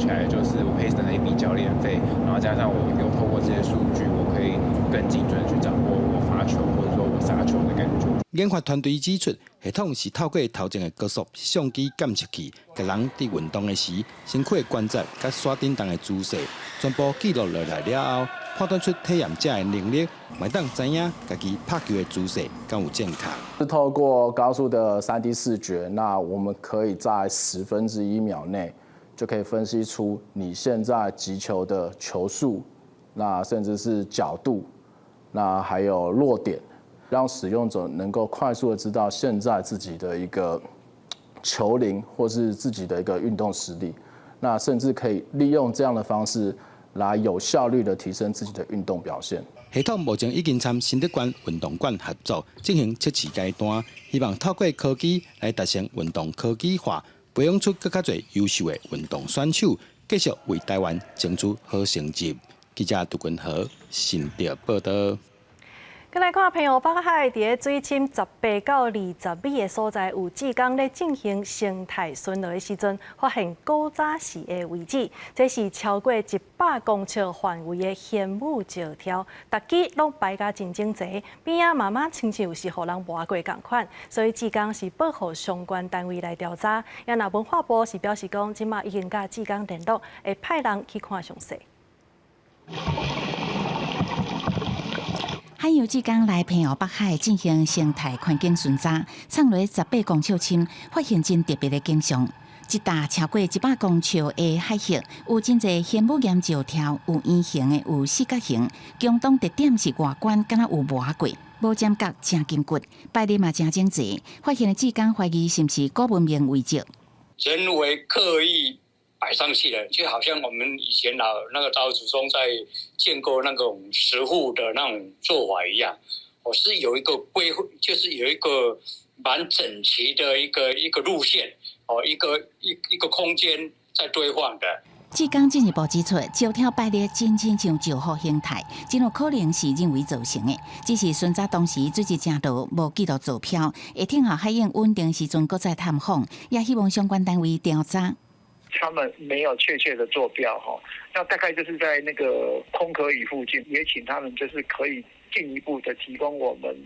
起來，就是我可以省了一筆教練費，然後加上我又透過這些數據，我可以更精準去掌握我發球或者說我殺球的感覺。研發團隊指出，系統是透過頭前的高速相機監測器，共人佇運動的時，身軀的關節佮徙振動的姿勢，全部記錄落來了後，判斷出體驗者的能力，會當知影家己拍球的姿勢敢有正確。是透過高速的3D 視覺，那我們可以在1/10秒內就可以分析出你現在擊球的球速，那甚至是角度，那還有落點。讓使用者能夠快速的知道現在自己的一個球齡或是自己的一個運動實力，那甚至可以利用這樣的方式來有效率的提升自己的運動表現。系統目前已經參新竹縣運動館合作進行測試階段，希望透過科技來達成運動科技化，培養出閣較濟優秀的運動選手，繼續為台灣爭取好成績。記者杜君豪新竹報道。來看澎湖北海，佇咧水深18到20米的所在，有志工咧進行生態巡邏的時陣，發現古早時的遺址，這是超過100公尺範圍的玄武石柱，逐支攏排甲真整齊，邊仔嘛嘛親像是予人磨過仝款，所以志工是報予相關單位來調查。也若文化部是表示講，這馬已經佮志工聯絡，會派人去看詳細。海洋志工來澎湖北海進行生態環境巡查，藏落18公尺深，發現真特別的景象。一沓超過100公尺的海域，有真濟玄武岩石柱，有圓形的，有四角形。共同特點是外觀敢若有磨過，無尖角，誠筋骨，排列嘛誠整齊。發現的志工懷疑是毋是古文明遺跡？人為刻意擺上去的，就好像我們以前老那個老祖宗在建構那種石滬的那種做法一樣，我是有一個規，就是有一個蠻整齊的一個路線，哦，一個空間在堆放的。志工進一步指出，石柱排列真正像石滬形態，真有可能是人為造成的。只是巡查當時水質誠濁，無記錄坐標，會等候海湧穩定時陣，閣再探訪，也希望相關單位調查。他們沒有確切的坐標哈，那大概就是在那個空殼嶼附近，也請他們就是可以進一步的提供我們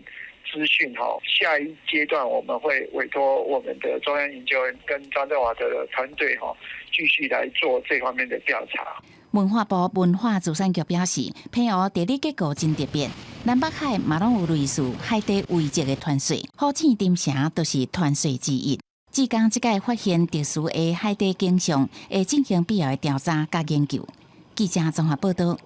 資訊哈。下一階段我們會委託我們的中央研究員跟張振華的團隊哈，繼續來做這方面的調查。文化部文化資產局表示，澎湖地理結構真特別，南北海嘛攏有類似海底遺跡的傳說，好糋沉城就是傳說之一。志工這擺發現特殊的海底景象，會進行必要的調查佮研究。記者綜合報道。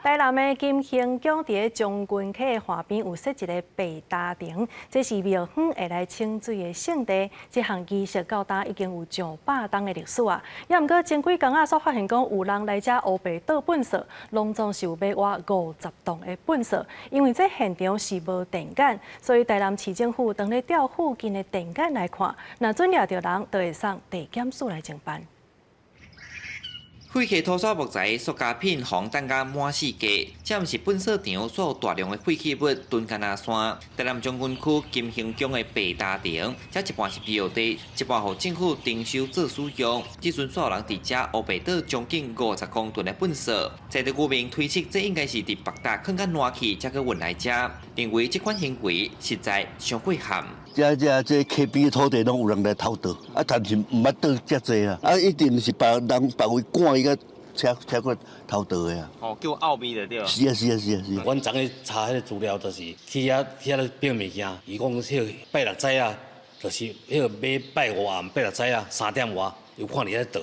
台南的金興宮佇咧將軍溪的岸邊有設一个白礁亭，這是廟方會來清水的聖地。這項儀式到今已經有上百冬的歷史啊。也毋過前幾工仔所發現講有人來遮烏白倒糞埽，攏總是有欲倚50棟的糞埽。因為這現場是無電桿，所以台南市政府當咧調附近的電桿來看，若準掠著人，就會送地檢署來偵辦。廢棄塗刷木材、塑膠片、予人擲甲滿四界，這毋是糞埽場所有大量的廢棄物囤甲若山。台南將軍區金興宮的白礁亭，這一半是廟地，一半予政府徵收做使用。這陣煞有人佇遮烏白倒將近50公噸的糞埽，在地居民推測，這應該是佇別搭囥較爛去，才閣運來遮，認為這款行為實在傷過譀。這溪邊土地攏有人來偷盜，啊，但是毋捌倒遮濟啊，啊，一定是別人別位趕伊個車過偷盜的啊。哦，叫後面的對。是啊是啊是啊是啊。阮昨昏查彼个資料，就是去遐咧變物件，伊講彼個拜六早啊，就是彼个欲拜五暗拜六早啊，3點外有看佇遐倒。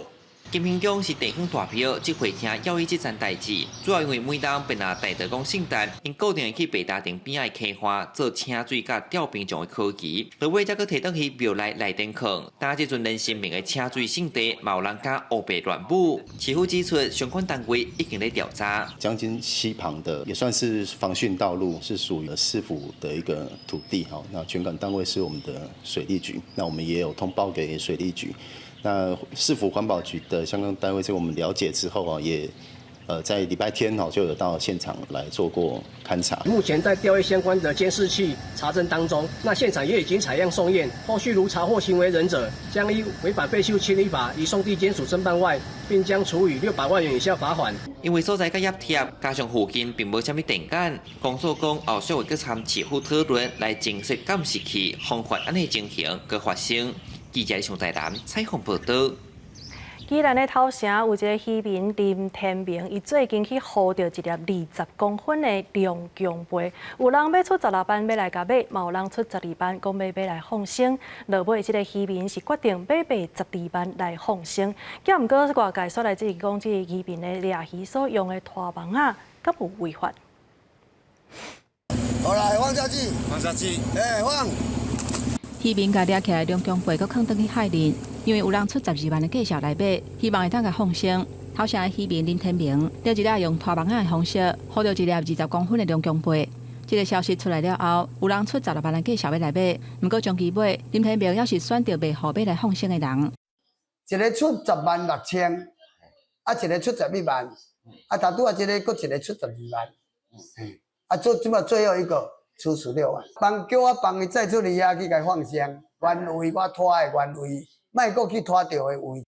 金興宮是地方大廟，指揮廳要伊這層代誌，主要因為每當便若大道公聖誕，𪜶固定會去白礁亭邊仔的溪岸做請水佮吊冰杖的考期，落尾才閣提轉去廟內內殿囥。但這陣連神明的請水聖地，嘛有人敢烏白亂舞。市府指出，相關單位已經咧調查。將軍溪旁的也算是防汛道路，是屬於市府的一個土地哈。那權管單位是我們的水利局，那我們也有通報給水利局。那市府環保局的相關單位，在我們了解之後啊，也在禮拜天吼就有到現場來做過勘查。目前在調閱相關的監視器查證當中，那現場也已經採樣送驗，後續如查獲行為人者，將依違反廢棄物清理法移送地檢署偵辦外，並將處以600萬元以下罰款。因為所在較挹貼，加上附近並無啥物電桿，公所講後續會閣參市府討論來增設監視器，防範按呢情形閣發生。記者上台南採訪報導。宜蘭的頭城有一个漁民林天明，伊最近去捕著一粒20公分的龍宮貝，有人欲出16萬欲來共買，嘛有人出12萬講欲買來放生。落尾這个漁民是決定欲賣十二萬來放生，毋過外界煞來質疑講，這个漁民的掠魚所用的拖網仔，敢有違法？好來，放下去，放下去，欸，放。漁民共掠起來龍宮貝，閣囥轉去海裡，因為有人出十二萬的價數來買，希望會當共放生。頭城的漁民林天明，著一粒用拖網仔的方式，捕著一粒20公分的龍宮貝。這个消息出來了後，有人出16萬的價數欲來買，毋過終其尾，林天明猶是選擇賣予欲來放生的人。一个出10萬6千，啊，一个出11萬，啊，但拄仔這个閣一个出十二萬，啊，做這擺最後一個。出16萬，幫叫我幫伊載出去遐去共放生，原位我拖的原位，莫閣去拖著的位。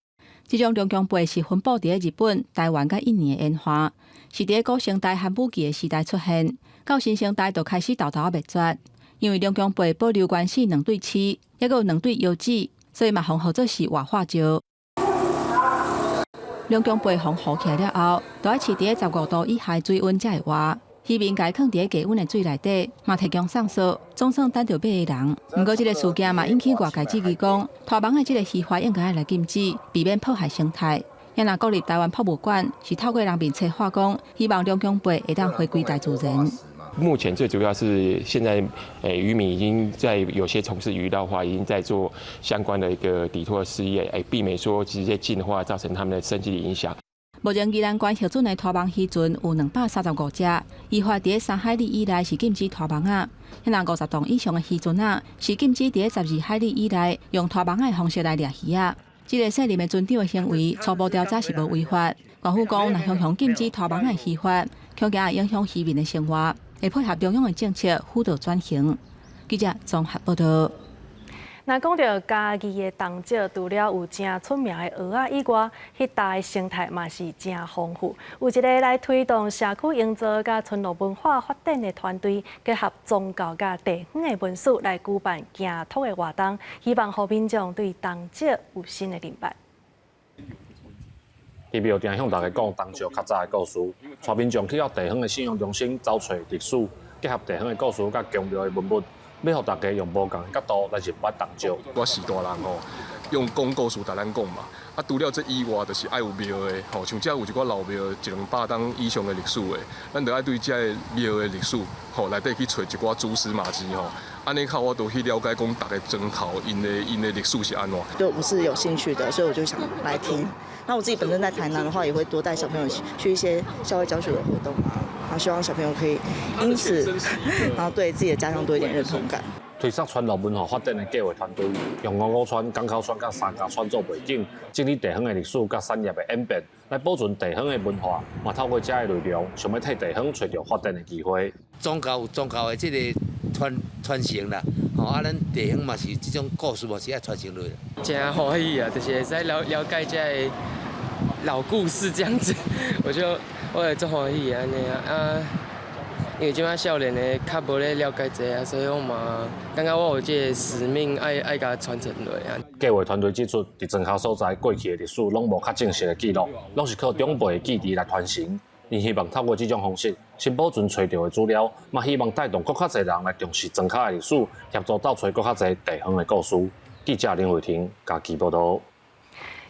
這種龍宮貝是分布佇日本、台灣佮印尼的沿岸，是佇古生代寒武紀的時代出現，到新生代就開始沓沓仔滅絕。因為龍宮貝保留原始兩對翅，猶閣有兩對腰子，所以嘛予號做是活化石。龍宮貝予捕起來了後，都愛飼佇15度以下水溫才會活。漁民共伊囥佇低溫的水內底，嘛提供送索，總算等著買的人。毋過，這个事件嘛引起外界質疑，講拖網的這个漁法應該愛來禁止，避免破壞生態。也若國立臺灣博物館是透過人面策劃講，希望龍宮貝會當回歸大自然。目前最主要是現在，漁民已經在有些從事魚撈化，已經在做相關的一個底拖事業，避免說直接進化造成他們的生計的影響。目前宜蘭縣核准的拖網漁船有235隻，依法佇3海里以內是禁止拖網仔，若50磅以上的漁船仔是禁止佇12海里以內用拖網仔的方式來掠魚仔。這个細林的船長的行為初步調查是無違法。縣府講，若強行禁止拖網仔的漁法，恐驚會影響漁民的生活，會配合中央的政策輔導轉型。記者綜合報導。若講著嘉義的銅石，除了有誠出名的蚵仔以外，彼搭的生態嘛是誠豐富。有一个來推動社區營造佮村落文化發展的團隊，結合宗教佮地方的文史來舉辦行讀的活動，希望予民眾對銅石有新的認識。佇廟埕向大家講銅石較早的故事，帶民眾去到地方的信仰中心走揣歷史，結合地方的故事佮宮廟的文物。欲予大家用無仝的角度來認捌銅石。我序大人吼，用講故事共咱講嘛。啊，除了這以外，就是愛有廟的吼，像遮有一寡老廟，一兩百冬以上的歷史的，咱著愛對這个廟的歷史吼內底去揣一寡蛛絲馬跡吼。按呢較有法度去了解講，逐个莊頭𪜶的歷史是按怎。對我是有興趣的，所以我就想來聽。那我自己本身在台南的話，也會多帶小朋友去一些校外教學的活動啊，然後希望小朋友可以因此，然後對自己的家鄉多一點認同感。推捒村落文化發展的計劃團隊，用五股村、港口村佮三家村做背景，整理地方的歷史佮產業的演變，來保存地方的文化，嘛透過這个內容，想欲替地方揣著發展的機會。宗教有宗教的這个傳傳承啦，吼啊，咱地方嘛是這種故事嘛是愛傳承落來。誠歡喜啊，就是會使了了解這个老故事這樣子，我會足歡喜按呢啊。因為這擺少年的較無咧了解這个啊，所以我嘛感覺我有這个使命愛愛共傳承落來。計劃團隊指出，佇莊跤所在過去的歷史攏無較正式的記錄，攏是靠長輩的記憶來傳承。𪜶希望透過這種方式，先保存揣著的資料，嘛希望帶動閣較濟人來重視莊跤的歷史，協助鬥揣閣較濟地方的故事。記者林慧婷嘉義報導。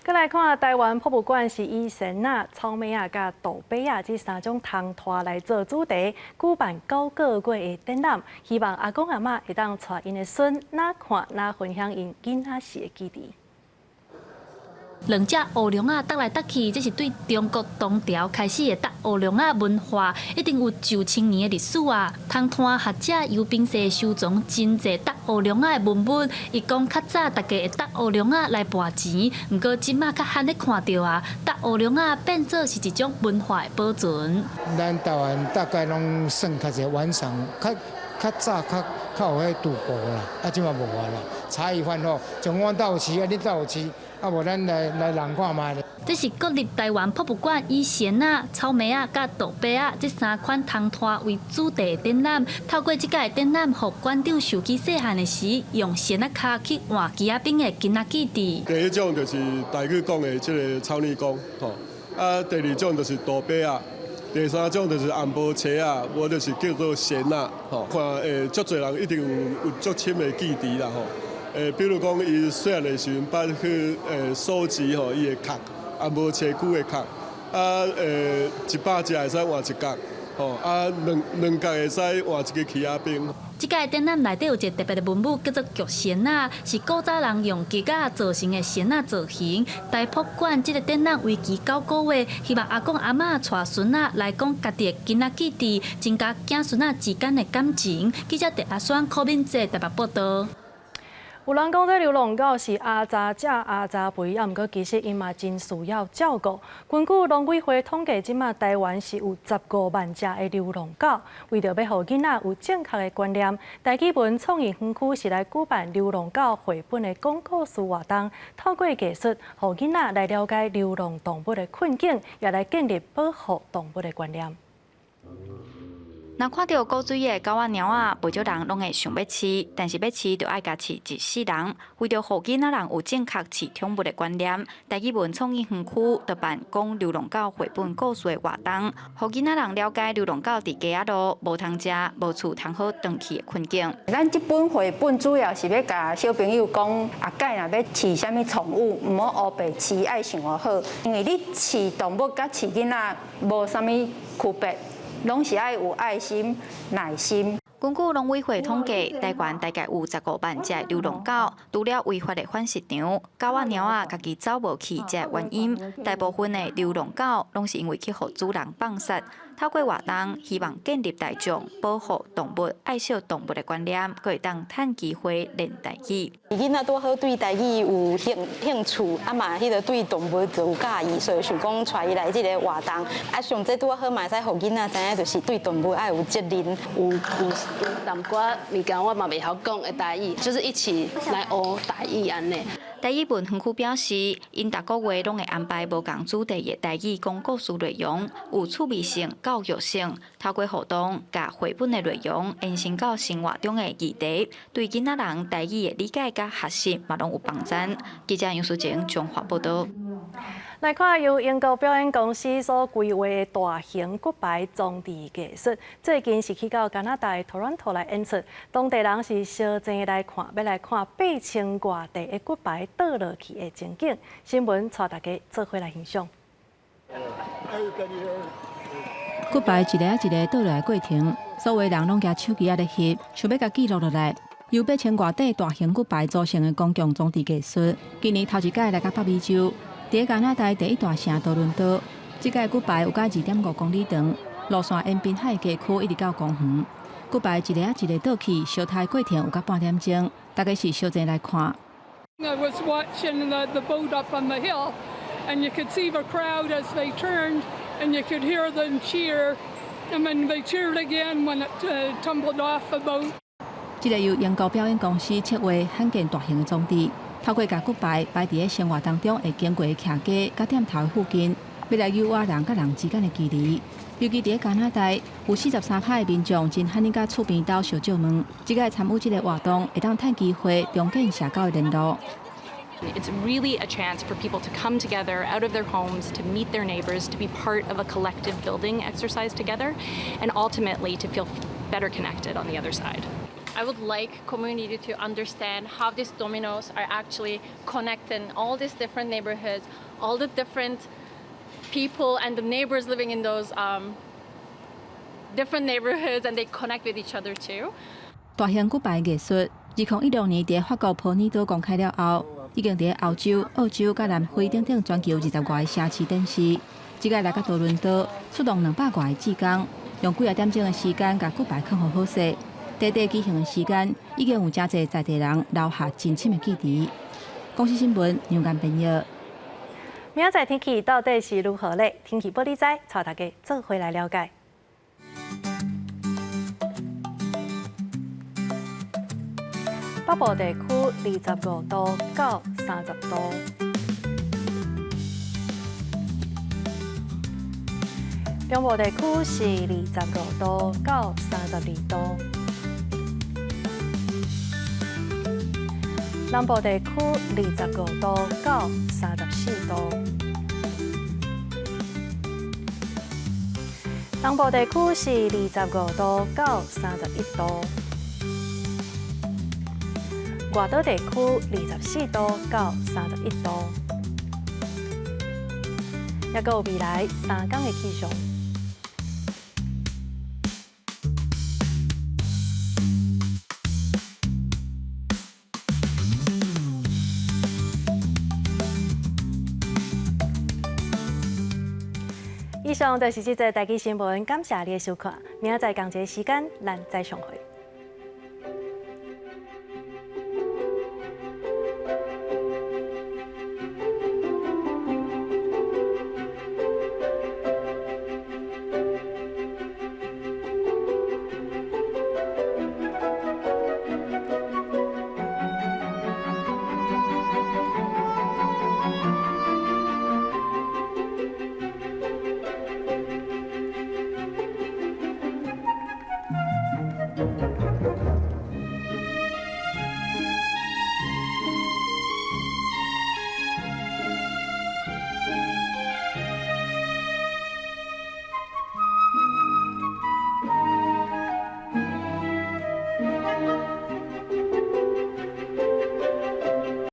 閣來看臺灣博物館是以仙仔、草莓仔佮杜白仔這三種通拖來做主題，舉辦9個月的展覽，希望阿公阿嬤會當帶𪜶的孫若看若分享𪜶囡仔時的記憶。兩隻烏龍仔搭來搭去，這是對中國唐朝開始的搭烏龍仔文化，一定有上千年的歷史啊！通攤學者尤冰世收藏真濟搭烏龍仔的文物，伊講較早大家會搭烏龍仔來博錢，毋過這馬較罕咧看著啊，搭烏龍仔變做是一種文化的保存。咱台灣大概攏算較濟晚上，較較早較較有彼賭博啦，啊，這馬無啊啦。茶餘飯後，像阮兜有飼，啊，恁兜有飼，啊無咱來來人看覓咧。這是國立臺灣博物館以萱仔、草莓仔佮杜白仔這三款通攤為主題的展覽，透過這屆展覽，予館長想起細漢的時，用萱仔跤去換枝仔冰的囡仔記憶。第一種就是台語講的這个草膩公，吼，啊，第二種就是杜白仔，第三種就是紅毛車仔，無就是叫做萱仔，吼。看足濟人一定有足深的記憶啦，吼。比如講，伊細漢的時陣，捌去收集吼伊的殼，紅毛車龜的殼，啊，100隻會使換一角，吼，啊，兩兩角會使換一个枝仔冰。這屆展覽內底有一個特別的文物，叫做菊萱仔，是古早人用菊仔做成的萱仔造型。台博館這个展覽為期9個月，希望阿公阿嬤帶孫仔來講家己的囡仔記憶，增加囝孫仔之間的感情。記者鄭阿雙、柯敏哲台北報導。有人講這流浪狗是阿雜食阿雜肥，啊，毋過其實𪜶嘛真需要照顧。根據農委會統計，這馬台灣是有15萬隻的流浪狗。為著欲予囡仔有正確的觀念，台語文創意園區是來舉辦流浪狗繪本的講故事活動，透過藝術，予囡仔來了解流浪動物的困境，也來建立保護動物的觀念。若看著古錐的狗仔貓仔，袂少人攏會想欲飼，但是欲飼就愛共飼一世人。為著予囡仔人有正確飼寵物的觀念，台語文創意園區就辦講流浪狗繪本故事的活動，予囡仔人了解流浪狗佇街仔路無通食、無厝通好轉去的困境。咱這本繪本主要是欲共小朋友講，後蓋若欲飼啥物寵物，毋好烏白飼，愛想予好，因為你飼動物佮飼囡仔無啥物區別。攏是愛有愛心、耐心。根據農委會統計，台灣大概有15萬隻流浪狗，除了違法的販食場，狗仔貓仔家己走無去這个原因，大部分的流浪狗攏是因為去予主人放殺。透過活動，希望建立大眾保護動物、愛惜動物的觀念，閣會當趁機會練台語。囡仔拄好對台語有興趣，啊嘛，彼个對動物就有佮意，所以想講帶伊來這个活動。啊，上這拄好嘛會使予囡仔知影，就是對動物愛有責任。有有有淡寡物件我嘛袂曉講的台語，就是一起來學台語按呢。台語文園區表示，𪜶逐個月攏會安排無仝主題的台語講故事內容，有趣味性、教育性，透過互動，共繪本的內容延伸到生活中的議題，對囡仔人台語的理解佮學習嘛攏有幫助。記者楊淑靜綜合報導。來看由英國表演公司所規劃的大型骨牌裝置藝術，最近是去到加拿大的多倫多來演出，當地人是相爭來看，欲來看八千外塊的骨牌倒落去的情景。新聞帶大家做伙來欣賞。骨牌一个一个倒落來過程，所有人攏舉手機仔咧翕，想欲共記錄落來。由八千外塊大型骨牌組成的公共裝置藝術，今年頭一擺來到北美洲。佇加拿大第一大城多倫多，這個骨牌有甲2.5公里長，路線沿濱海街區一直到公園。骨牌一个一个倒去，相抬過程有甲半點鐘，大家是相爭來看。 I was watching the boat up on the hill, and you could see the crowd as they turned, and you could hear them cheer, and then they cheered again when it tumbled off the boat. 這个由英國表演公司策劃罕見大型的裝置。透過共骨牌擺佇咧生活當中會經過的徛家佮店頭附近，欲來誘惑人佮人之間的距離。尤其佇咧加拿大，有43%的民眾真罕共厝邊兜相借問，這擺參與這个活動，會當趁機會重建社交的聯絡。 It's really a chance for people to come together out of their homes, to meet their neighbors, to be part of a collective building exercise together, and ultimately to feel better connected on the other side. I would like community to understand how these dominoes are actually connecting all these different neighborhoods, all the different people and the neighbors living in those different neighborhoods, and they connect with each other too. 大型骨牌藝術，2016年佇法國普尼島公開了後，已經佇歐洲、澳洲佮南非等等全球20外个城市展示。這擺來到多倫多，出動200外个志工，用幾仔點鐘的時間共骨牌囥予好勢。短短舉行的時間，已經有誠濟在地人留下真深的記憶。公視新聞楊堅編譯。明仔載天氣到底是如何咧？天氣報你知，帶大家做伙來了解。北部地區25度到30度，中部地區是25度到32度，南部地區25度到34度，東部地區是25度到31度。外島地區24度到31度，抑閣有未來3工的氣象。以上就是這節台語新聞，感謝你的收看，明仔載仝一个時間，咱再相會。